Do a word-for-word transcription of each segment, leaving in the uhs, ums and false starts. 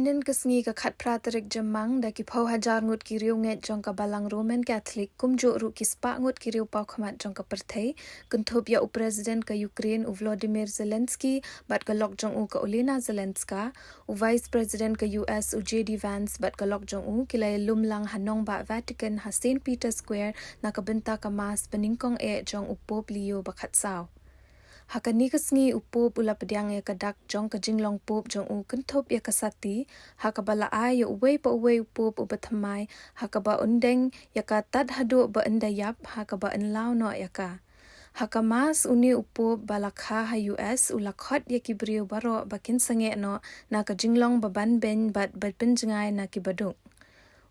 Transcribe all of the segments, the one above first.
Ka sngi ka khatphra tarik Jymmang, da ki phew hajar ngut ki riewngeit jong ka Balang Roman Catholic, kumjuh ruh ki spah ngut ki riewpawkhmat jong ka pyrthei, kynthup ïa u President ka Ukraine u Volodymyr Zelensky bad ka lok jong u ka Olena Zelenska, u Vice President ka U S u J D Vance bad ka lok jong u, ki la ïalum lang ha nongbah Vatican ha Saint Peter's Square na ka bynta ka Mass ba nyngkong eh jong u Pope Leo ba khatsaw. Ha kane ka sngi u Pope u la pdiang ïa ka dak jong ka jinglong Pope jong u kynthup ïa ka sati, ha kaba la ai ïa uwei pa uwei u Pope uba thymmai, ha kaba un deng ïa ka tad haduh ba un da ïap, ha kaba un law noh ïa ka. Ha ka Mass une u Pope ba la kha ha U S u la khot ïa ki briew baroh ba kin sangeh noh na ka jinglong ba banbeiñ bad ba pynjngai na ki baduk.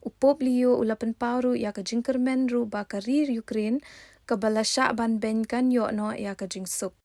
U Pope Leo u la pynpaw ruh ïa ka jingkyrmen ruh ba ka ri Ukraine kaba la shah banbeiñ kan ïoh noh ïa ka jingsuk.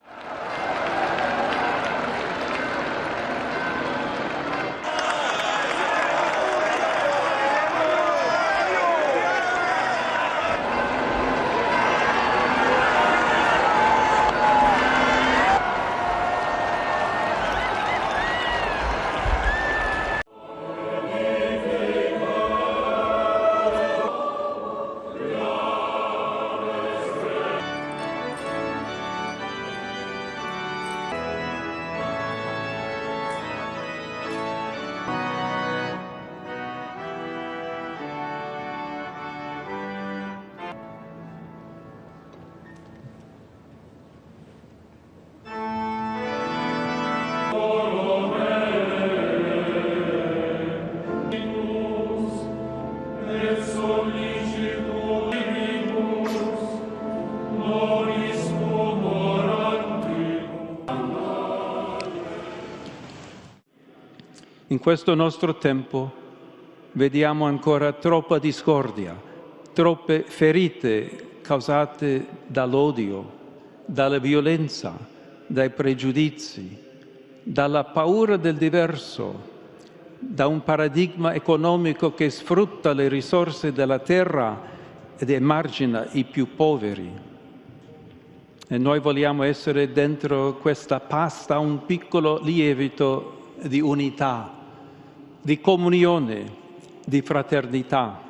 In questo nostro tempo vediamo ancora troppa discordia, troppe ferite causate dall'odio, dalla violenza, dai pregiudizi, dalla paura del diverso, da un paradigma economico che sfrutta le risorse della terra ed emargina i più poveri. E noi vogliamo essere dentro questa pasta un piccolo lievito di unità, di comunione, di fraternità.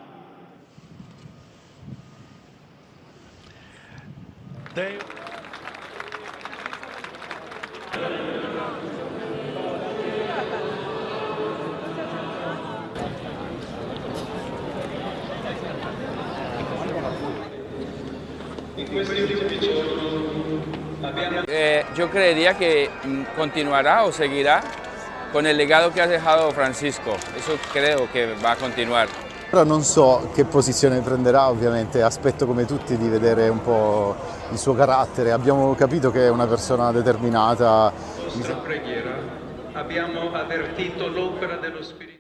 Eh, yo creería que mm, continuará o seguirá con el legado que ha dejado Francisco. Eso creo que va a continuar. Ora non so che posizione prenderà, ovviamente aspetto come tutti di vedere un po' il suo carattere. Abbiamo capito che è una persona determinata. Nostra preghiera abbiamo avvertito l'opera dello Spirito.